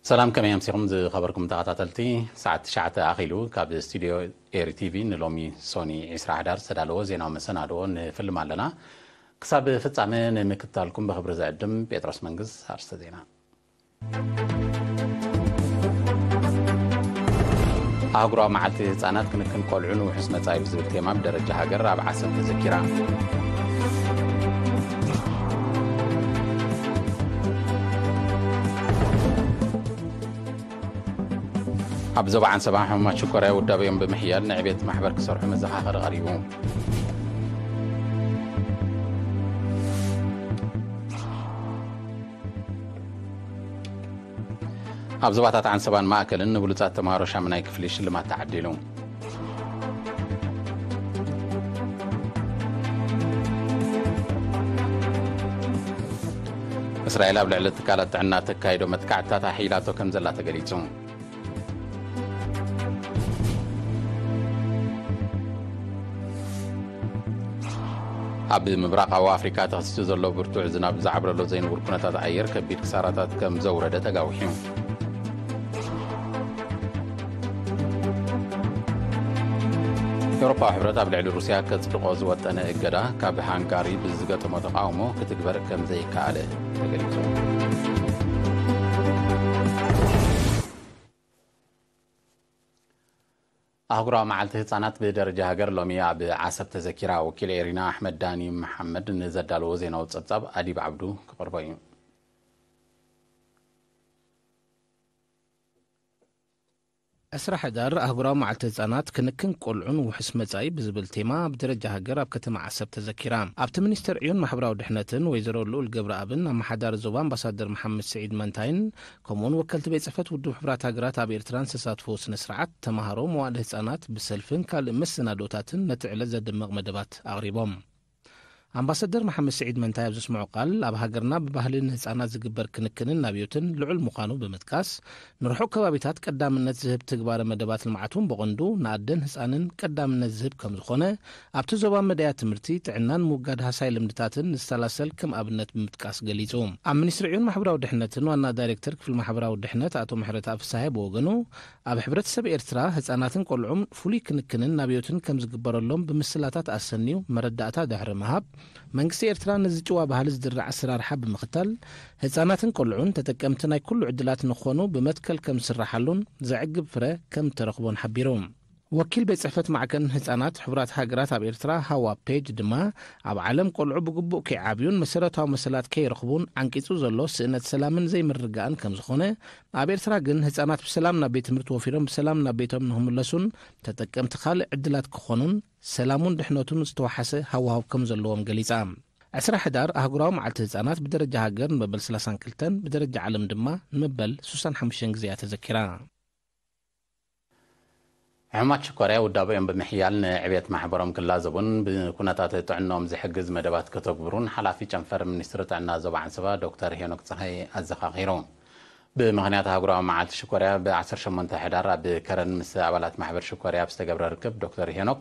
ሰላም፣ ከመይ ኣምሲኹም ዝኸበርኩም ተኸታተልቲ? ሰዓት ትሽዓተ ኣኺሉ። ካብ ስቱድዮ ኤሪ ቲቪ ንሎሚ ሶኒ ዕስራ ሕዳር ዝተዳለወ ዜናዊ መሰናድኦ ንፍልም ኣለና። ክሳብ ፍጻመ ንምክትታልኩም ብኽብሪ ዝዕድም ጴጥሮስ መንግስ። ኣርስተ ዜና። ኣህጉራዊ መዓልቲ ህጻናት፣ ክንክን ቆልዑን ውሑስ መጻኢ ብዝብል ቴማ ብደረጃ ሃገር ኣብ ዓሰብ ተዘኪራ። ኣብ ዞባ ዓንሰባ ሕሙማት ሽኮርያ ውዳቤኦም ብምሕያል ንዕቤት ማሕበር ክሰርሑ መዘኻኸሪ ቀሪቡ። ኣብ ዞባታት ዓንሰባን ማእከልን ንብሉጻት ተምሃሮ ሻምናይ ክፍሊ ሽልማት ተዓዲሉ። እስራኤል ኣብ ልዕሊ ትካላት ጥዕና ተካይዶ መጥቃዕትታት ኣሕይላቶ ከም ዘላ ተገሊጹ። ኣብ ምብራቓዊ ኣፍሪካ ተኸሲቱ ዘሎ ብርቱዕ ዝናብ ዝዓብረሎ ዘይንቡር ኩነታት ኣየር ከቢድ ክሳራታት ከም ዘውረደ ተጋዊሑ። ኤውሮፓዊ ሕብረት ኣብ ልዕሊ ሩስያ ከጽድቆ ዝወጠነ እገዳ ካብ ሃንጋሪ ብዝገጠሞ ተቃውሞ ክትግበር ከም ዘይከኣለ ተገሊጹ። ኣህጉራዊ መዓልቲ ህጻናት ብደረጃ ሃገር ሎሚ ኣብ ዓሰብ ተዘኪራ። ወኪል ኤሪና ኣሕመድ ዳኒ መሓመድ ንዘዳለዎ ዜናዊ ጸብጻብ ኣዲብ ዓብዱ ክቕርቦ እዩ። ዕስራ ሕዳር ኣህጉራዊ መዓልቲ ህጻናት፣ ክንክን ቆልዑን ውሑስ መጻኢ ብዝብል ቴማ ብደረጃ ሃገር ኣብ ከተማ ዓሰብ ተዘኪራ። ኣብቲ ሚኒስትር ዕዮን ማሕበራዊ ድሕነትን ወይዘሮ ልኡል ገብረኣብን ኣመሓዳሪ ዞባ ኣምባሳደር መሓመድ ስዒድ መንታይን ከምኡውን ወከልቲ ቤት ጽሕፈት ውድብ ሕቡራት ሃገራት ኣብ ኤርትራን ዝተሳትፍዎ ስነ ስርዓት፣ ተማሃሮ፣ መዋእለ ህጻናት ብሰልፍን ካልእ መሰናዶታትን ነቲ ዕለት ዘድምቕ መደባት ኣቕሪቦም። ኣምባሳደር መሓመድ ስዒድ መንታይ ኣብ ዘስምዖ ቃል፣ ኣብ ሃገርና ብባህሊ ንህጻናት ዝግበር ክንክንን ናብዮትን ልዑል ምዃኑ ብምጥቃስ፣ ንርሑቕ ከባቢታት ቀዳምነት ዝህብ ትግባረ መደባት ልምዓት እውን ብቐንዱ ንኣደን ህጻንን ቀዳምነት ዝህብ ከም ዝኾነ፣ ኣብቲ ዞባ መዳያት ትምህርቲ፣ ጥዕናን ምውጋድ ሃሳይ ልምድታትን ንዝሰላሰል ከም ኣብነት ብምጥቃስ ገሊጹ። ኣብ ሚኒስትሪ ዕዮን ማሕበራዊ ድሕነትን ዋና ዳይሬክተር ክፍሊ ማሕበራዊ ድሕነት ኣቶ ምሕረተኣብ ፍስሃየ ብወገኑ፣ ኣብ ሕብረተሰብ ኤርትራ ህጻናትን ቆልዑን ፍሉይ ክንክንን ናብዮትን ከም ዝግበረሎም ብምስላታት ኣሰንዩ መረዳእታ ድሕሪ ምሃብ፣ መንግስቲ ኤርትራ ነዚ ጭዋ ባህሊ ዝድርዕ ኣሰራርሓ ብምኽታል፣ ህጻናትን ቆልዑን ተጠቀምቲ ናይ ኩሉ ዕድላት ንኾኑ ብመትከል ከም ዝስራሓሉን ዘዕግብ ፍረ ከም እተረኽቦን ሓቢሩ። ወኪል ቤት ጽሕፈት ማዕከን ህጻናት ሕቡራት ሃገራት ኣብ ኤርትራ፣ ሃዋ ፔጅ፣ ድማ ኣብ ዓለም ቆልዑ ብግቡእ ከይዓብዩን መሰረታዊ መሰላት ከይረኽቡን ዓንቂጹ ዘሎ ስእነት ሰላምን ዘይምርግጋእን ከም ዝኾነ፣ ኣብ ኤርትራ ግን ህጻናት ብሰላም ናብ ቤት ትምህርቲ ወፊሮም ብሰላም ናብ ቤቶም ንኽምለሱን ተጠቀምቲ ካልእ ዕድላት ክኾኑን ሰላሙን ድሕነቱን ዝተወሓሰ ሃዋህው ከም ዘለዎም ገሊጻ። ዕስራ ሕዳር ኣህጉራዊ መዓልቲ ህጻናት ብደረጃ ሃገር ንመበል ሰላሳን ክልተን፣ ብደረጃ ዓለም ድማ ንመበል ስሳን ሓሙሽተን ግዜ እያ ተዘኪራ። ሕሙማት ሽኮርያ ውዳበኦም ብምሕያል ንዕብየት ማሕበሮም ክላዘቡን ብኩነታት ጥዕናኦም ዝሕግዝ መደባት ከተግብሩን ሓላፊ ጨንፈር ሚኒስትሪ ጥዕና ዞባ ዓንሰባ ዶክተር ሄኖክ ጸሃየ ኣዘኻኺሩ። ብምኽንያት ኣህጉራዊ መዓልቲ ሽኮርያ ብ ዓሰርተ ሸሞንተ ሕዳር ኣብ ከረን ምስ ኣባላት ማሕበር ሽኮርያ ኣብ ዝተገብረ ርክብ ዶክተር ሄኖክ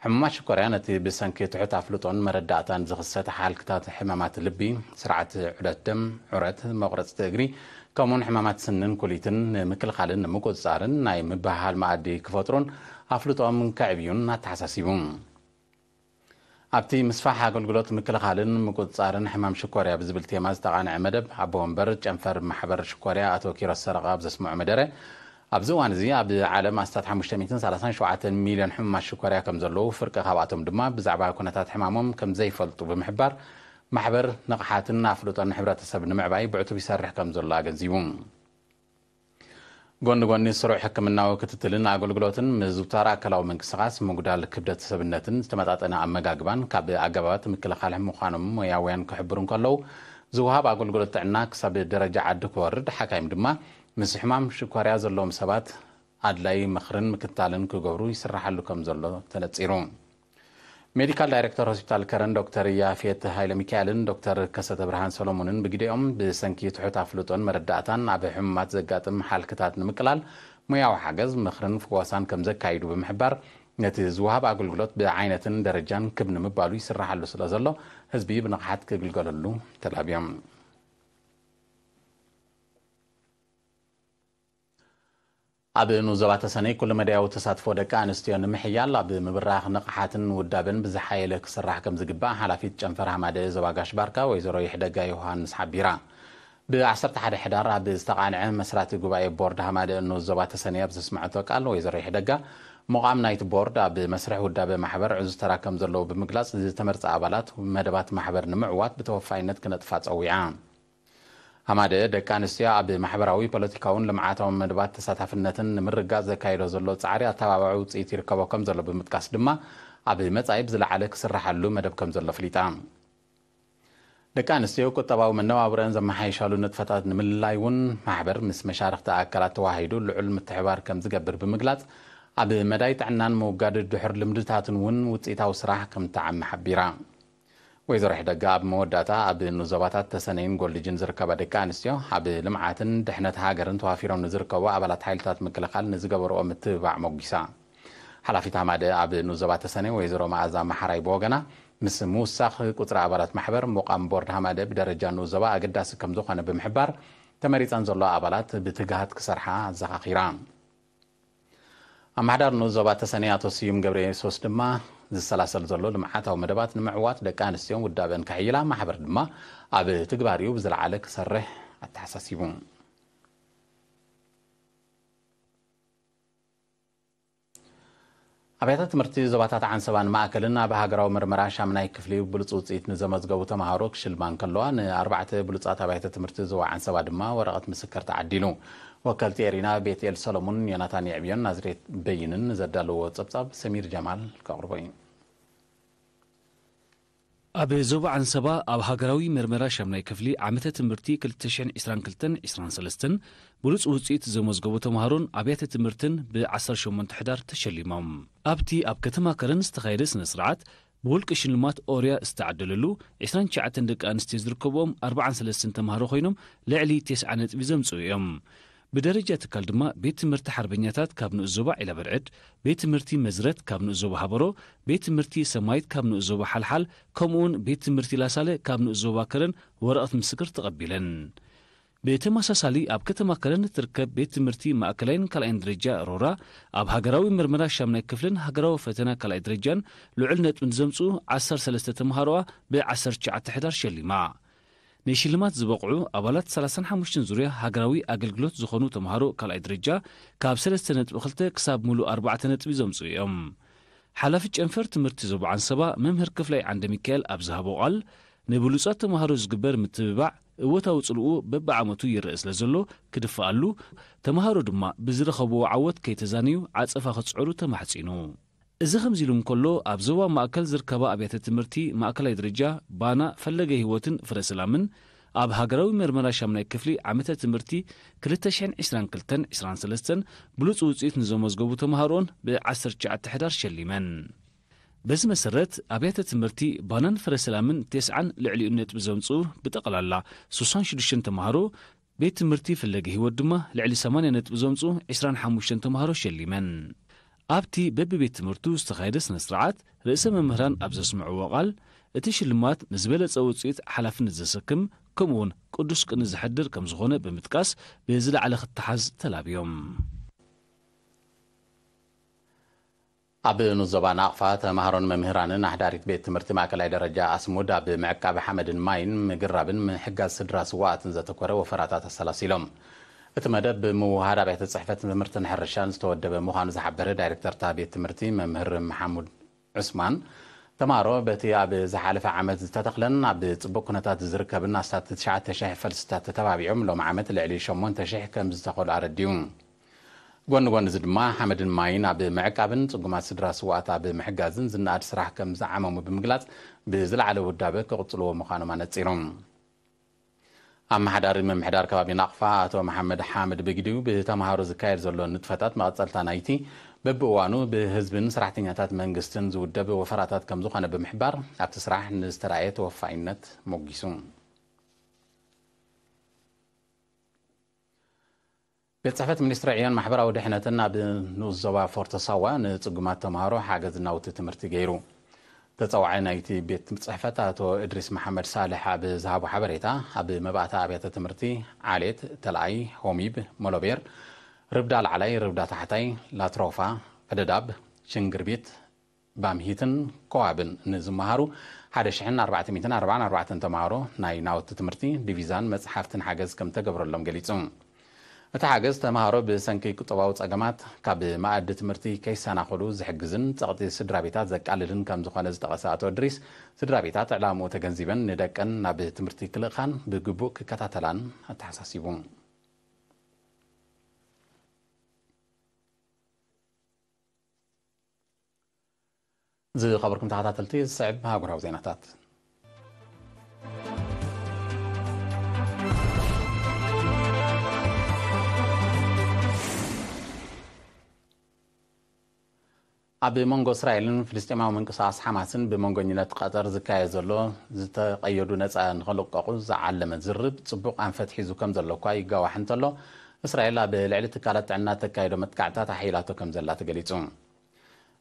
ሕሙማት ሽኮርያ ነቲ ብሰንኪ ትሑት ኣፍልጦን መረዳእታን ዝኽሰት ሓልክታት ሕማማት ልቢ፣ ስርዓት ዑደት ደም፣ ዑረት፣ መቑረፅቲ እግሪ፣ ከምኡውን ሕማማት ስንን ኩሊትን ንምክልኻልን ንምቁፅፃርን ናይ ምብህሃል መኣዲ ክፈጥሩን ኣፍልጦም ከዕብዩን ኣተሓሳሲቡ። ኣብቲ ምስፋሕ ኣገልግሎት ምክልኻልን ምቁፅፃርን ሕማም ሽኮርያ ብዝብል ቴማ ዝተቓንዐ መደብ ኣቦ ወንበር ጨንፈር ማሕበር ሽኮርያ ኣቶ ኪሮስ ሰረቐ ኣብ ዘስምዖ መደረ፣ ኣብዚ እዋን እዚ ኣብ ዓለም ኣስታት ሓሙሽተ ሚእትን ሰላሳን ሸውዓተን ሚልዮን ሕሙማት ሽኮርያ ከም ዘለዉ፣ ፍርቂ ካብኣቶም ድማ ብዛዕባ ኩነታት ሕማሞም ከም ዘይፈልጡ ብምሕባር፣ ማሕበር ንቕሓትን ኣፍልጦን ሕብረተሰብ ንምዕባይ ብዕቱብ ይሰርሕ ከም ዘሎ ኣገንዚቡ። ጎኒ ጎኒ ስሩዕ ሕክምናዊ ክትትልን ኣገልግሎትን፣ ምዝውታር ኣካላዊ ምንቅስቓስ፣ ምጉዳል ክብደት ሰብነትን ዝተመጣጠነ ኣመጋግባን ካብ ኣገባባት ምክልኻል ምዃኖም ሞያውያን ክሕብሩ እንከለዉ፣ ዝወሃብ ኣገልግሎት ጥዕና ክሳብ ደረጃ ዓዲ ክወርድ፣ ሓካይም ድማ ምስ ሕማም ሽኮርያ ዘለዎም ሰባት ኣድላይ ምኽርን ምክትታልን ክገብሩ ይስራሓሉ ከም ዘሎ ተነጺሩ። ሜዲካል ዳይሬክተር ሆስፒታል ከረን ዶክተር ያፌት ሃይለ ሚካኤልን ዶክተር ከሰተ ብርሃን ሰሎሞንን ብግዲኦም፣ ብሰንኪ ትሑት ኣፍልጦን መረዳእታን ኣብ ሕሙማት ዘጋጥም ሓልክታት ንምቅላል ሞያዊ ሓገዝ፣ ምኽርን ፍወሳን ከም ዘካይዱ ብምሕባር፣ ነቲ ዝወሃብ ኣገልግሎት ብዓይነትን ደረጃን ክብ ንምባሉ ይስራሓሉ ስለ ዘሎ፣ ህዝቢ ብንቕሓት ክግልገለሉ ተላብዮም። ኣብ ንኡስ ዞባ ተሰነይ ኩሉ መዳያዊ ተሳትፎ ደቂ ኣንስትዮ ንምሕያል ኣብ ምብራኽ ንቕሓትን ውዳበን ብዝሓየለ ክስራሕ ከም ዝግባእ ሓላፊት ጨንፈር ሃማደ ዞባ ጋሽ ባርካ ወይዘሮ ይሕደጋ ዮሃንስ ሓቢራ። ብ ዓሰርተ ሓደ ሕዳር ኣብ ዝተቓንዐ መስራቲ ጉባኤ ቦርድ ሃማደ ንኡስ ዞባ ተሰነይ ኣብ ዘስምዐቶ ቃል ወይዘሮ ይሕደጋ፣ ምቋም ናይቲ ቦርድ ኣብ መስርሕ ውዳበ ማሕበር ዕዙዝ ተራ ከም ዘለዎ ብምግላጽ፣ ዝተመርጸ ኣባላት መደባት ማሕበር ንምዕዋት ብተወፋይነት ክነጥፋ ጸዊዓ። ሃማደ ደቂ ኣንስትዮ ኣብ ማሕበራዊ፣ ፖለቲካውን ልምዓታውን መደባት ተሳታፍነትን ንምርግጋጽ ዘካየዶ ዘሎ ጻዕሪ ኣተባባዒ ውጽኢት ይርከቦ ከም ዘሎ ብምጥቃስ ድማ፣ ኣብ መጻኢ ብዝለዓለ ክስርሓሉ መደብ ከም ዘሎ ኣፍሊጣ። ደቂ ኣንስትዮ ቁጠባዊ መነባብሮአን ዘመሓይሻሉ ንጥፈታት ንምልላይ እውን ማሕበር ምስ መሻርኽቲ ኣካላት ተዋሂዱ ልዑል ምትሕባር ከም ዝገብር ብምግላጽ፣ ኣብ መዳይ ጥዕናን ምውጋድ ድሑር ልምድታትን እውን ውጽኢታዊ ስራሕ ከም እተዓመ ሓቢራ። ወይዘሮ ሕደጋ ኣብ መወዳእታ፣ ኣብ ንኡስ ዞባታት ተሰነይን ጎልጅን ዝርከባ ደቂ ኣንስትዮ ኣብ ልምዓትን ድሕነት ሃገርን ተዋፊሮም ንዝርከቡ ኣባላት ሓይልታት ምክልኻል ንዝገበርኦ ምትብባዕ ሞጒሳ። ሓላፊት ሃማደ ኣብ ንኡስ ዞባ ተሰነይ ወይዘሮ መኣዛ መሓራይ ብወገና፣ ምስ ምውሳኽ ቁጽሪ ኣባላት ማሕበር፣ ምቋም ቦርድ ሃማደ ብደረጃ ንኡስ ዞባ ኣገዳሲ ከም ዝኾነ ብምሕባር፣ ተመሪጸን ዘለዋ ኣባላት ብትግሃት ክሰርሓ ኣዘኻኺራ። ኣመሓዳሪ ንኡስ ዞባ ተሰነይ ኣቶ ስዩም ገብረ የሱስ ድማ፣ ዝሰላሰል ዘሎ ልምዓታዊ መደባት ንምዕዋት ደቂ ኣንስትዮን ውዳበን ከሕይላ፣ ማሕበር ድማ ኣብ ትግባሪኡ ብዝለዓለ ክሰርሕ ኣተሓሳሲቡ። ኣብያተ ትምህርቲ ዞባታት ዓንሰባን ማእከልን ኣብ ሃገራዊ ምርመራ ሻምናይ ክፍሊ ብሉጽ ውጽኢት ንዘመዝገቡ ተምሃሮ ክሽልማ እንከለዋ፣ ንኣርባዕተ ብሉጻት ኣብያተ ትምህርቲ ዞባ ዓንሰባ ድማ ወረቐት ምስክር ተዓዲሉ። ወከልቲ ኤሪና ቤትኤል ሰሎሙን፣ ዮናታን የዕብዮን ናዝሬት በይንን ዘዳለዎ ጸብጻብ ሰሚር ጀማል ከቕርቦ እዩ። ኣብ ዞባ ዓንሰባ ኣብ ሃገራዊ መርመራ ሻምናይ ክፍሊ ዓመተ ትምህርቲ ክልተ ሽሕን ዕስራን ክልተን ዕስራን ሰለስተን ብሉጽ ውጽኢት ዘመዝገቡ ተምሃሮን ኣብያተ ትምህርትን ብ ዓሰርተ ሸሞንተ ሕዳር ተሸሊሞም። ኣብቲ ኣብ ከተማ ከረን ዝተኻየደ ስነ ስርዓት፣ ብውልቂ ሽልማት ኦርያ ዝተዓደለሉ ዕስራን ትሽዓተን ደቂ ኣንስትዮ ዝርከብኦም ኣርባዓን ሰለስተን ተምሃሮ ኮይኖም ልዕሊ ተስዓ ነጥቢ ዘምጽኡ እዮም። ብደረጃ ትካል ድማ ቤት ትምህርቲ ሓርበኛታት ካብ ንኡስ ዞባ ዒላበርዕድ፣ ቤት ትምህርቲ መዝረት ካብ ንኡስ ዞባ ሃበሮ፣ ቤት ትምህርቲ ሰማይት ካብ ንኡስ ዞባ ሓልሓል፣ ከምኡውን ቤት ትምህርቲ ላሳለ ካብ ንኡስ ዞባ ከረን ወረቐት ምስክር ተቐቢለን። ብተመሳሳሊ ኣብ ከተማ ከረን እትርከብ ቤት ትምህርቲ ማእከላይን ካልኣይን ደረጃ ሮራ ኣብ ሃገራዊ መርመራ ሻምናይ ክፍልን ሃገራዊ ፈተና ካልኣይ ደረጃን ልዑል ነጥቢ ንዘምጽኡ ዓሰርተ ሰለስተ ተምሃሮኣ ብ ዓሰርተ ትሽዓተ ሕዳር ሸሊማ። ንሽልማት ዝበቕዑ ኣባላት ሰላሳን ሓሙሽተን ዙርያ ሃገራዊ ኣገልግሎት ዝኾኑ ተምሃሮ ካልኣይ ደረጃ ካብ ሰለስተ ነጥቢ ክልተ ክሳብ ሙሉእ ኣርባዕተ ነጥቢ ዘምጽኡ እዮም። ሓላፊ ጨንፈር ትምህርቲ ዞባ ዓንሰባ መምህር ክፍላይ ዓንደ ሚካኤል ኣብ ዝሃቦ ቃል፣ ንብሉጻት ተምሃሮ ዝግበር ምትብባዕ እወታዊ ጽልኡ በብዓመቱ ይረአ ስለ ዘሎ ክድፍኣሉ፣ ተምሃሮ ድማ ብዝረኸብዎ ዓወት ከይተዛነዩ ዓጸፋ ክጽዕሩ ተማሕጺኑ። እዚ ከምዚ ኢሉ እንከሎ፣ ኣብ ዞባ ማእከል ዝርከባ ኣብያተ ትምህርቲ ማእከላይ ደረጃ ባና፣ ፈለገ ህይወትን ፍረ ሰላምን ኣብ ሃገራዊ መርመራ ሻምናይ ክፍሊ ዓመተ ትምህርቲ ክልተ ሽሕን ዕስራን ክልተን ዕስራን ሰለስተን ብሉጽ ውጽኢት ንዘመዝገቡ ተምሃሮን ብ ዓሰርተ ትሽዓተ ሕዳር ሸሊመን። በዚ መሰረት፣ ኣብያተ ትምህርቲ ባናን ፍረ ሰላምን ተስዓን ልዕሊኡን ነጥቢ ዘምጽኡ ብጠቕላላ ስሳን ሽዱሽተን ተምሃሮ፣ ቤት ትምህርቲ ፈለገ ህይወት ድማ ልዕሊ ሰማንያ ነጥቢ ዘምጽኡ ዕስራን ሓሙሽተን ተምሃሮ ሸሊመን። ኣብቲ በብቤት ትምህርቱ ዝተኻየደ ስነ ስርዓት፣ ርእሰ መምህራን ኣብ ዘስምዕዎ ቃል፣ እቲ ሽልማት ንዝበለጸ ውጽኢት ሓላፍነት ዘሰክም፣ ከምኡውን ቅዱስ ቅኒ ዘሕድር ከም ዝኾነ ብምጥቃስ፣ ብዝለዓለ ክተሓዝ ተላብዮም። ኣብ ንኡስ ዞባ ናቕፋ፣ ተምሃሮን መምህራንን ኣሕዳሪት ቤት ትምህርቲ ማእከላይ ደረጃ ኣስሙድ ኣብ ምዕቃብ ሓመድን ማይን፣ ምግራብን ምሕጋዝ ስድራ ስዋኣትን ዘተኮረ ወፈራታት ኣሰላሲሎም። እቲ መደብ ብምውሃድ ኣብያተ ጽሕፈት ትምህርትን ሕርሻን ዝተወደበ ምዃኑ ዝሓበረ ዳይሬክተር እታ ቤት ትምህርቲ መምህር መሓሙድ ዑስማን፣ ተምሃሮ በቲ ኣብ ዝሓለፈ ዓመት ዝተተኽለን ኣብ ጽቡቕ ኩነታት ዝርከብን ኣስታት ትሽዓተ ሽሕ ፈልስታት ተተባቢዖም ሎም ዓመት ልዕሊ ሸሞንተ ሽሕ ከም ዝተኸሉ ኣረዲኡ። ጎኒ ጎኒ እዚ ድማ ሓመድን ማይን ኣብ ምዕቃብን ጽጉማት ስድራ ስውኣት ኣብ ምሕጋዝን ዝነኣድ ስራሕ ከም ዝዓመሙ ብምግላጽ፣ ብዝለዓለ ውዳበ ክቕጽልዎ ምዃኖም ኣነጺሮም። ኣመሓዳሪ ምምሕዳር ከባቢ ናቕፋ ኣቶ መሓመድ ሓምድ ብግዲኡ፣ ብተምሃሮ ዝካየድ ዘሎ ንጥፈታት መቐጸልታ ናይቲ በብእዋኑ ብህዝብን ሰራሕተኛታት መንግስትን ዝውደብ ወፈራታት ከም ዝኾነ ብምሕባር፣ ኣብቲ ስራሕ ንዝተራእየ ተወፋይነት ሞጊሱ። ቤት ጽሕፈት ሚኒስትሪ ዕዮን ማሕበራዊ ድሕነትን ኣብ ንኡስ ዞባ ፎርቶ ሳዋ ንጽጉማት ተምሃሮ ሓገዝ ናውቲ ትምህርቲ ገይሩ። ተጸዋዒ ናይቲ ቤት ጽሕፈት ኣቶ እድሪስ መሓመድ ሳልሕ ኣብ ዝሃቦ ሓበሬታ፣ ኣብ መባእታ ኣብያተ ትምህርቲ ዓሌት፣ ተልኣይ፣ ሆሚብ፣ ሞሎቤር፣ ርብዳ ላዕላይ፣ ርብዳ ታሕታይ፣ ላትሮፋ፣ ዕደዳብ፣ ሽንግርቢት፣ ባምሂትን ኮዋብን ንዝመሃሩ ሓደ ሽሕን ኣርባዕተ ሚእትን ኣርባዓን ኣርባዕተን ተምሃሮ ናይ ናውቲ ትምህርቲ፣ ዲቪዛን መጽሓፍትን ሓገዝ ከም ተገብረሎም ገሊጹ። እቲ ሓገዝ ተምሃሮ ብሰንኪ ቁጠባዊ ጸገማት ካብ መኣዲ ትምህርቲ ከይሰናኸሉ ዝሕግዝን ጸቕጢ ስድራ ቤታት ዘቃልልን ከም ዝኾነ ዝጠቐሰ ኣቶ እድሪስ፣ ስድራ ቤታት ዕላምኡ ተገንዚበን ንደቀን ናብ ትምህርቲ ክልእኻን ብግቡእ ክከታተላን ኣተሓሳሲቡ። ዝኸበርኩም ተኸታተልቲ፣ ዝስዕብ ኣህጉራዊ ዜናታት። ኣብ መንጎ እስራኤልን ፍልስጤማዊ ምንቅስቓስ ሓማስን ብመንጎኝነት ቀጠር ዝካየድ ዘሎ ዝተቐየዱ ነጻ ንኽልቀቑ ዝዓለመ ዝርርብ ጽቡቕ ኣንፈት ሒዙ ከም ዘሎ እኳ ይጋዋሕ እንተሎ፣ እስራኤል ኣብ ልዕሊ ትካላት ጥዕና ተካይዶ መጥቃዕታት ኣሕይላቶ ከም ዘላ ተገሊጹ።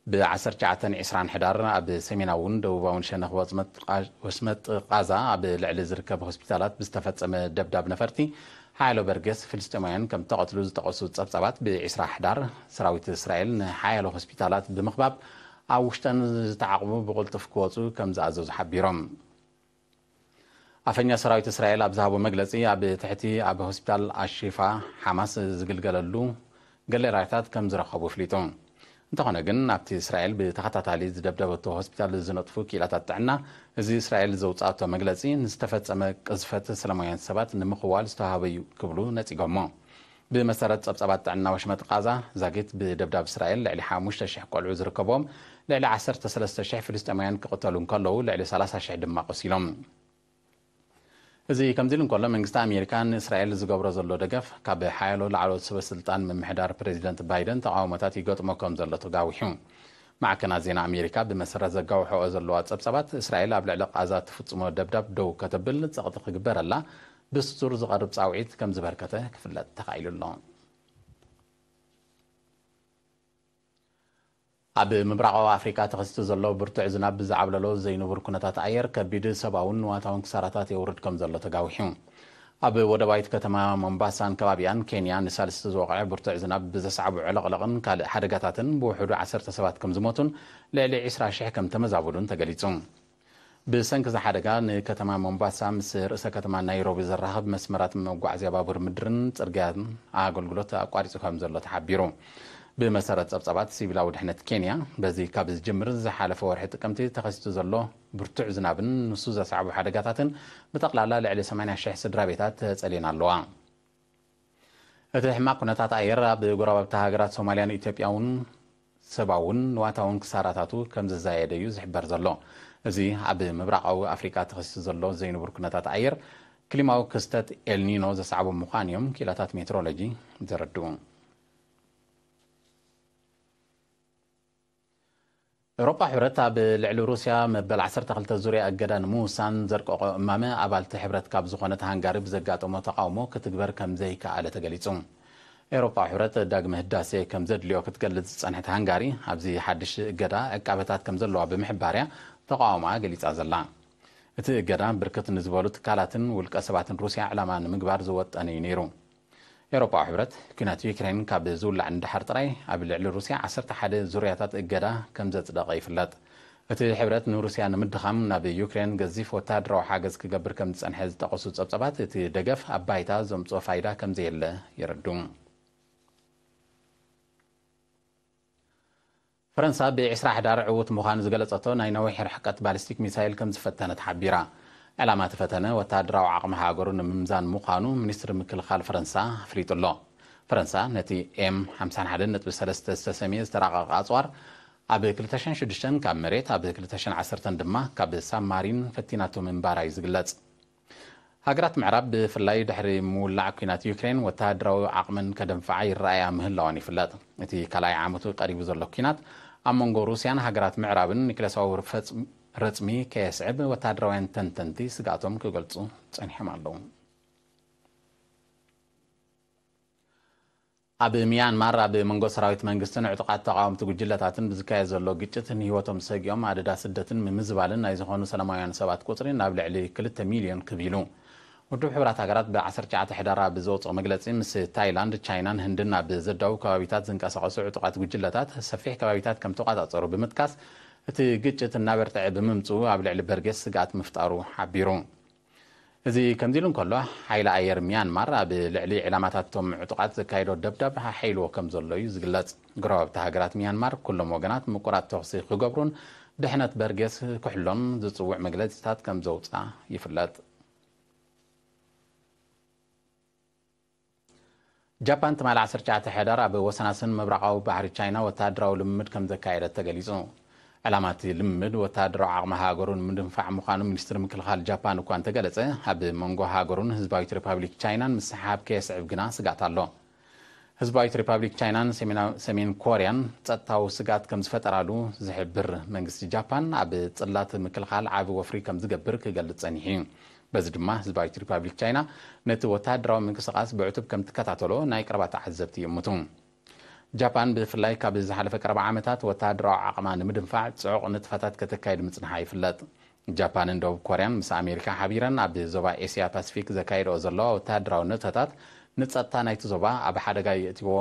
ብ ዓሰርተ ትሽዓተን ዕስራን ሕዳር ኣብ ሰሜናውን ደቡባውን ሸነኽ ወጽመጥ ቃ-፣ ወሽመጥ ቃዛ ኣብ ልዕሊ ዝርከብ ሆስፒታላት ብዝተፈጸመ ደብዳብ ነፈርቲ ሓያሎ በርጌስ ፍልስጤማውያን ከም ተቐትሉ ዝጠቐሱ ጸብጻባት፣ ብ ዕስራ ሕዳር ሰራዊት እስራኤል ንሓያሎ ሆስፒታላት ብምኽባብ ኣብ ውሽጠን ዝተዓቕቡ ብቕልጡፍ ክወጹ ከም ዝኣዘዙ ሓቢሮም። ኣፈኛ ሰራዊት እስራኤል ኣብ ዝሃቦ መግለጺ፣ ኣብ ትሕቲ ኣብ ሆስፒታል ኣሺፋ ሓማስ ዝግልገለሉ ገሌራታት ከም ዝረኸቡ ኣፍሊጡ። እንተኾነ ግን፣ ኣብቲ እስራኤል ብተኸታታሊ ዝደብደበቶ ሆስፒታል ዝነጥፉ ክኢላታት ጥዕና፣ እዚ እስራኤል ዘውጻእቶ መግለጺ ንዝተፈጸመ ቅዝፈት ሰላማውያን ሰባት ንምኽዋል ዝተዋህበ እዩ ክብሉ ነጺጎሞ። ብመሰረት ጸብጻባት ጥዕና ወሽመጥ ቃዛ፣ ዛጊት ብደብዳብ እስራኤል ልዕሊ ሓሙሽተ ሽሕ ቆልዑ ዝርከብዎም ልዕሊ ዓሰርተ ሰለስተ ሽሕ ፍልስጤማውያን ክቕተሉ እንከለዉ፣ ልዕሊ ሰላሳ ሽሕ ድማ ቆሲሎም። እዚ ከምዚ ኢሉ እንከሎ፣ መንግስቲ ኣሜሪካ ንእስራኤል ዝገብሮ ዘሎ ደገፍ፣ ካብ ሓያሎ ላዕለዎት ሰበ ስልጣን ምምሕዳር ፕሬዚደንት ባይደን ተቓውሞታት ይገጥሞ ከም ዘሎ ተጋዊሑ። ማዕከናት ዜና ኣሜሪካ ብመሰረት ዘጋውሖኦ ዘለዋ ጸብጻባት፣ እስራኤል ኣብ ልዕሊ ቃዛ ትፍጽሞ ደብዳብ ደው ከተብል ጸቕጢ ክግበረላ ብስሱር ዝቐርብ ጻውዒት ከም ዝበርከተ ክፍለጥ ተኻኢሉ ኣሎ። ኣብ ምብራቓዊ ኣፍሪቃ ተኸሲቱ ዘሎ ብርቱዕ ዝናብ ብዝዓብለሎ ዘይንቡር ኩነታት ኣየር፣ ከቢድ ሰብኣውን ንዋታውን ክሳራታት የውርድ ከም ዘሎ ተጋዊሑ። ኣብ ወደባዊት ከተማ ሞምባሳን ከባቢኣን ኬንያ፣ ንሳልስቲ ዝወቕዐ ብርቱዕ ዝናብ ብዘስዓቦ ዕልቕልቕን ካልእ ሓደጋታትን ብውሑዱ ዓሰርተ ሰባት ከም ዝሞቱን ልዕሊ ዕስራ ሽሕ ከም ተመዛበሉን ተገሊጹ። ብሰንኪ እዚ ሓደጋ፣ ንከተማ ሞምባሳ ምስ ርእሰ ከተማ ናይሮቢ ዘራኽብ መስመራት መጓዓዝያ ባቡር ምድርን ጽርግያን ኣገልግሎት ኣቋሪጹ ከም ዘሎ ተሓቢሩ። ብመሰረት ጸብጻባት ሲቪላዊ ድሕነት ኬንያ፣ በዚ ካብ ዝጅምር ዝሓለፈ ወርሒ ጥቅምቲ ተኸሲቱ ዘሎ ብርቱዕ ዝናብን ንሱ ዘስዓቦ ሓደጋታትን፣ ብጠቕላላ ልዕሊ ሰማንያ ሽሕ ስድራ ቤታት ተጸልየን ኣለዋ። እቲ ሕማቕ ኩነታት ኣየር ኣብ ጎረባብቲ ሃገራት ሶማልያን ኢትዮጵያ እውን ሰብኣውን ንዋታውን ክሳራታቱ ከም ዝዛየደ እዩ ዝሕበር ዘሎ። እዚ ኣብ ምብራቓዊ ኣፍሪቃ ተኸሲቱ ዘሎ ዘይንቡር ኩነታት ኣየር፣ ክሊማዊ ክስተት ኤልኒኖ ዘስዓቦ ምዃኑ እዮም ክኢላታት ሜትሮሎጂ ዘረድኡ። ኤውሮጳ ሕብረት ኣብ ልዕሊ ሩስያ መበል ዓሰርተ ክልተ ዙርያ እገዳ ንምውሳን ዘርቀቖ እማመ፣ ኣባልቲ ሕብረት ካብ ዝኾነት ሃንጋሪ ብዘጋጠሞ ተቓውሞ ክትግበር ከም ዘይከኣለ ተገሊጹ። ኤውሮጳ ሕብረት ዳግመ ህዳሴ ከም ዘድልዮ ክትገልጽ ዝጸንሐት ሃንጋሪ፣ ኣብዚ ሓድሽ እገዳ ዕቃበታት ከም ዘለዋ ብምሕባርያ ተቓውሞኣ ገሊጻ ዘላ። እቲ እገዳ ብርክት ንዝበሉ ትካላትን ውልቀ ሰባትን ሩስያ ዕላማ ንምግባር ዝወጠነ እዩ ነይሩ። ኤውሮጳዊ ሕብረት፣ ኲናት ዩክሬን ካብ ዝውላዕ ንደሓር ጥራይ ኣብ ልዕሊ ሩስያ ዓሰርተ ሓደ ዙርያታት እገዳ ከም ዘጽደቐ ይፍለጥ። እቲ ሕብረት ንሩስያ ንምድኻም ናብ ዩክሬን ገዚፍ ወተሃደራዊ ሓገዝ ክገብር ከም ዝጸንሐ ዝጠቐሱ ጸብጻባት፣ እቲ ደገፍ ኣብ ባይታ ዘምጽኦ ፋይዳ ከም ዘየለ የረድኡ። ፈረንሳ ብዕስራ ሕዳር ዕዉት ምዃኑ ዝገለጸቶ ናይ ነዊሕ ርሕቀት ባሊስቲክ ሚሳይል ከም ዝፈተነ ተሓቢራ። ዕላማ እቲ ፈተነ ወተሃደራዊ ዓቕሚ ሃገሩ ንምምዛን ምዃኑ ሚኒስትሪ ምክልኻል ፈረንሳ ኣፍሊጡ ኣሎ። ፈረንሳ ነቲ ኤም ሓምሳን ሓደን ነጥቢ ሰለስተ ዝተሰምየ ዝተራቐቐ ኣጽዋር ኣብ ክልተ ሽሕን ሽዱሽተን ካብ መሬት፣ ኣብ ክልተ ሽሕን ዓሰርተን ድማ ካብ ሳብማሪን ፈቲናቶ ምንባራ እዩ ዝግለጽ። ሃገራት ምዕራብ ብፍላይ ድሕሪ ምውላዕ ኲናት ዩክሬን ወተሃደራዊ ዓቕመን ከደንፍዓ ይረኣያ ምህላወን ይፍለጥ። እቲ ካልኣይ ዓመቱ ቀሪቡ ዘሎ ኲናት ኣብ መንጎ ሩስያን ሃገራት ምዕራብን ኒክለሳዊ ፈጽ-፣ ረጽሚ ከየስዕብ ወተሃደራውያን ተንተንቲ ስግኣቶም ክገልጹ ጸኒሖም ኣለዉ። ኣብ ሚያንማር ኣብ መንጎ ሰራዊት መንግስትን ዕጡቓት ተቓወምቲ ጉጅለታትን ብዝካየድ ዘሎ ግጭት ንህይወቶም ሰጊኦም ኣደዳ ስደትን ምምዝባልን ናይ ዝኾኑ ሰላማውያን ሰባት ቁጽሪ ናብ ልዕሊ ክልተ ሚልዮን ክብ ኢሉ። ውድብ ሕቡራት ሃገራት ብ ዓሰርተ ትሽዓተ ሕዳር ኣብ ዝወፅኦ መግለፂ፣ ምስ ታይላንድ፣ ቻይናን ህንድን ኣብ ዘዳው ከባቢታት ዝንቀሳቐሱ ዕጡቓት ጉጅለታት ሰፊሕ ከባቢታት ከም ተቋፃፀሩ ብምጥቃስ፣ እቲ ግጭት እናበርትዐ ብምምፅኡ ኣብ ልዕሊ በርጌስ ስግኣት ምፍጣሩ ሓቢሩ። እዚ ከምዚ ኢሉ እንከሎ፣ ሓይሊ ኣየር ሚያንማር ኣብ ልዕሊ ዕላማታቶም ዕጡቓት ዘካየዶ ደብዳብ ሓሒልዎ ከም ዘሎ እዩ ዝግለጽ። ጎረባብቲ ሃገራት ሚያንማር ኩሎም ወገናት ምቁራጽ ተኹሲ ክገብሩን ድሕነት በርጌስ ክሕሎን ዝጽውዕ መግለጺታት ከም ዘውጽኣ ይፍለጥ። ጃፓን ትማሊ ዓሰርተ ትሽዓተ ሕዳር ኣብ ወሰናስን ምብራቓዊ ባሕሪ ቻይና ወተሃደራዊ ልምምድ ከም ዘካየደት ተገሊጹ። ዕላማ እቲ ልምምድ ወተሃደራዊ ዓቕሚ ሃገሩ ንምድንፋዕ ምዃኑ ሚኒስትሪ ምክልኻል ጃፓን እኳ እንተገለጸ፣ ኣብ መንጎ ሃገሩን ህዝባዊት ሪፓብሊክ ቻይናን ምስሕሓብ ከየስዕብ ግና ስግኣት ኣሎ። ህዝባዊት ሪፓብሊክ ቻይናን ሰሜናዊ-፣ ሰሜን ኮርያን ጸጥታዊ ስግኣት ከም ዝፈጠራሉ ዝሕብር መንግስቲ ጃፓን፣ ኣብ ጽላት ምክልኻል ዓቢ ወፍሪ ከም ዝገብር ክገልጽ ጸኒሑ እዩ። በዚ ድማ ህዝባዊት ሪፓብሊክ ቻይና ነቲ ወተሃደራዊ ምንቅስቓስ ብዕቱብ ከም ትከታተሎ ናይ ቀረባ ተዓዘብቲ ይእምቱ። ጃፓን ብፍላይ ካብ ዝሓለፈ ቀረባ ዓመታት ወተሃደራዊ ዓቕማ ንምድንፋዕ ጽዑቕ ንጥፈታት ከተካይድ ምጽንሓ ይፍለጥ። ጃፓንን ደቡብ ኮርያን ምስ ኣሜሪካ ሓቢረን ኣብ ዞባ ኤስያ ፓሲፊክ ዘካይድኦ ዘለዋ ወተሃደራዊ ንጥፈታት ንጸጥታ ናይቲ ዞባ ኣብ ሓደጋ የእትዎ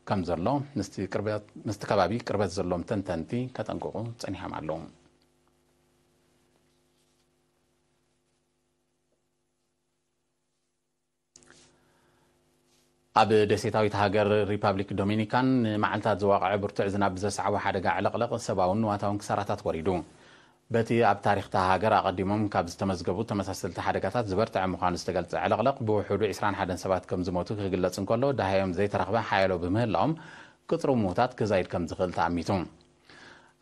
ከም ዘሎ ምስቲ ቅርበት-፣ ምስቲ ከባቢ ቅርበት ዘሎም ተንተንቲ ከጠንቅቑ ጸኒሖም ኣለዉ። ኣብ ደሴታዊት ሃገር ሪፓብሊክ ዶሚኒካን ንመዓልታት ዝዋቕዐ ብርቱዕ ዝናብ ብዘስዓቦ ሓደጋ ዕልቕልቕ ሰብኣውን ንዋታውን ክሳራታት ወሪዱ። በቲ ኣብ ታሪኽ እታ ሃገር ኣቐዲሞም ካብ ዝተመዝገቡ ተመሳሰልቲ ሓደጋታት ዝበርትዐ ምዃኑ ዝተገልጸ ዕልቕልቕ፣ ብውሑዱ ዕስራን ሓደን ሰባት ከም ዝሞቱ ክግለጽ እንከሎ፣ ደሃዮም ዘይተረኽበ ሓያሎ ብምህላዎም፣ ቁጽሪ ምዉታት ክዛይድ ከም ዝኽእል ተኣሚቱ።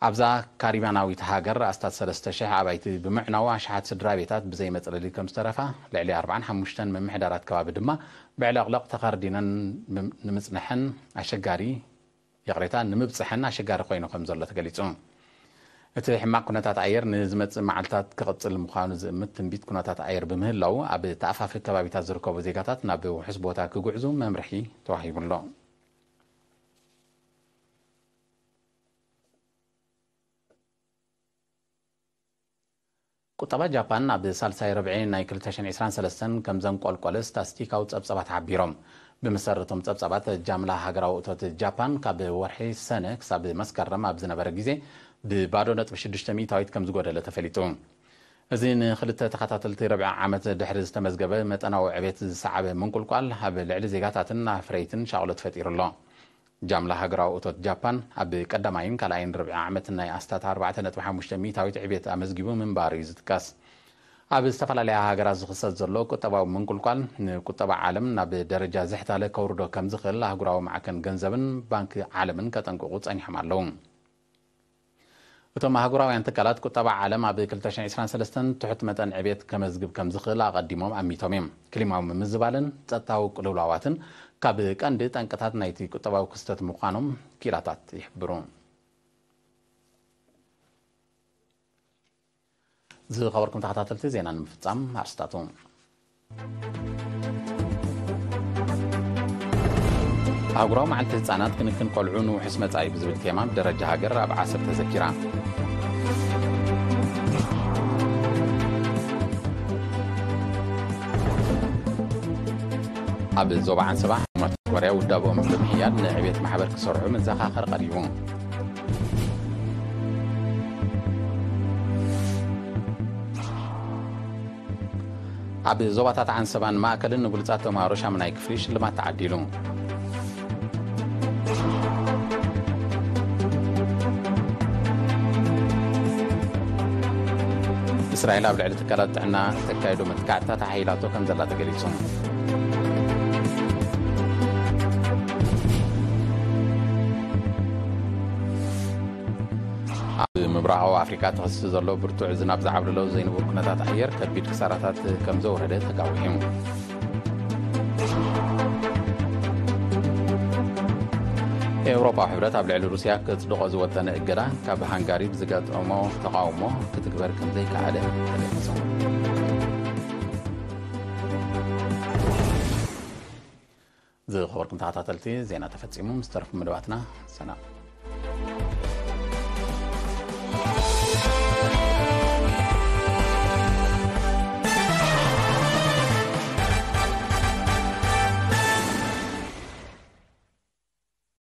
ኣብዛ ካሪባናዊት ሃገር ኣስታት ሰለስተ ሽሕ ኣባይቲ ብምዕናው፣ ኣሽሓት ስድራ ቤታት ብዘይ መጽለሊ ከም ዝተረፋ፣ ልዕሊ ኣርባዓን ሓሙሽተን ምምሕዳራት ከባቢ ድማ ብዕልቕልቕ ተኸርዲነን ም-፣ ንምጽንሐን ኣሸጋሪ፣ ይቕሬታ፣ ንምብጽሐን ኣሸጋሪ ኮይኑ ከም ዘሎ ተገሊጹ። እቲ ሕማቕ ኩነታት ኣየር ንዝመጽእ መዓልታት ክቕጽል ምዃኑ ዝእምት ትንቢት ኩነታት ኣየር ብምህላው፣ ኣብ ተኣፋፊ ከባቢታት ዝርከቡ ዜጋታት ናብ ውሑስ ቦታ ክጉዕዙ መምርሒ ተዋሂቡ ኣሎ። ቁጠባ ጃፓን ኣብ ሳልሳይ ርብዒ ናይ ክልተ ሽሕን ዕስራን ሰለስተን ከም ዘንቆልቆለ ስታስቲካዊ ጸብጸባት ሓቢሮም። ብመሰረቶም ጸብጸባት፣ ጃምላ ሃገራዊ እቶት ጃፓን ካብ ወርሒ ሰነ ክሳብ መስከረም ኣብ ዝነበረ ግዜ ብባዶ ነጥቢ ሽዱሽተ ሚእታዊት ከም ዝጎደለ ተፈሊጡ። እዚ ንክልተ ተኸታተልቲ ርብዒ ዓመት ድሕሪ ዝተመዝገበ መጠናዊ ዕቤት ዝሰዓበ ምንቁልቋል፣ ኣብ ልዕሊ ዜጋታትን ኣፍረይትን ሻቕሎት ፈጢሩ ኣሎ። ጃምላ ሃገራዊ እቶት ጃፓን ኣብ ቀዳማይን ካልኣይን ርብዒ ዓመት ናይ ኣስታት ኣርባዕተ ነጥቢ ሓሙሽተ ሚእታዊት ዕቤት ኣመዝጊቡ ምንባሩ እዩ ዝጥቀስ። ኣብ ዝተፈላለያ ሃገራት ዝኽሰት ዘሎ ቁጠባዊ ምንቁልቋል፣ ንቁጠባ ዓለም ናብ ደረጃ ዝሕታለ ከውርዶ ከም ዝኽእል ኣህጉራዊ ማዕከን ገንዘብን ባንክ ዓለምን ከጠንቅቑ ጸኒሖም ኣለዉ። እቶም ኣህጉራውያን ትካላት፣ ቁጠባ ዓለም ኣብ ክልተ ሽሕን ዕስራን ሰለስተን ትሑት መጠን ዕቤት ከመዝግብ ከም ዝኽእል ኣቐዲሞም ኣሚቶም እዮም። ክሊማዊ ምምዝባልን ጸጥታዊ ቅልውላዋትን ካብ ቀንዲ ጠንቅታት ናይቲ ቁጠባዊ ክስተት ምዃኖም ክኢላታት ይሕብሩ። ዝኸበርኩም ተኸታተልቲ፣ ዜና ንምፍጻም ኣርስታቱ። ኣህጉራዊ መዓልቲ ህጻናት፣ ክንክን ቆልዑ ንውሑስ መጻኢ ብዝብል ቴማ ብደረጃ ሃገር ኣብ ዓሰብ ተዘኪራ። ኣብ ዞባ ዓንሰባ፣ ሕሙማት ኮርያ ውዳበኦም ብምሕያል ንዕቤት ማሕበር ክሰርሑ መዘኻኸሪ ቀሪቡ። ኣብ ዞባታት ዓንሰባን ማእከልን ንብሉጻት ተምሃሮ ሻምናይ ክፍሊ ሽልማት ተዓዲሉ። እስራኤል ኣብ ልዕሊ ትካላት ጥዕና ተካይዶ መጥቃዕትታት ኣሓይላቶ ከም ዘላ ተገሊጹ። ኣብ ምብራቓዊ ኣፍሪቃ ተኸሲቱ ዘሎ ብርቱዕ ዝናብ ዝዓብለሎ ዘይንቡር ኩነታት ኣየር ከቢድ ክሳራታት ከም ዘውረደ ተጋዊሑ። ኤውሮጳዊ ሕብረት ኣብ ልዕሊ ሩስያ ከጽድቖ ዝወጠነ እገዳ ካብ ሃንጋሪ ብዝገጠሞ ተቓውሞ ክትግበር ከም ዘይከኣለ ተገሊጹ። ዝኸበርኩም ተኸታተልቲ፣ ዜና ተፈጺሙ። ምስ ተረፉ መደባትና ሰላም።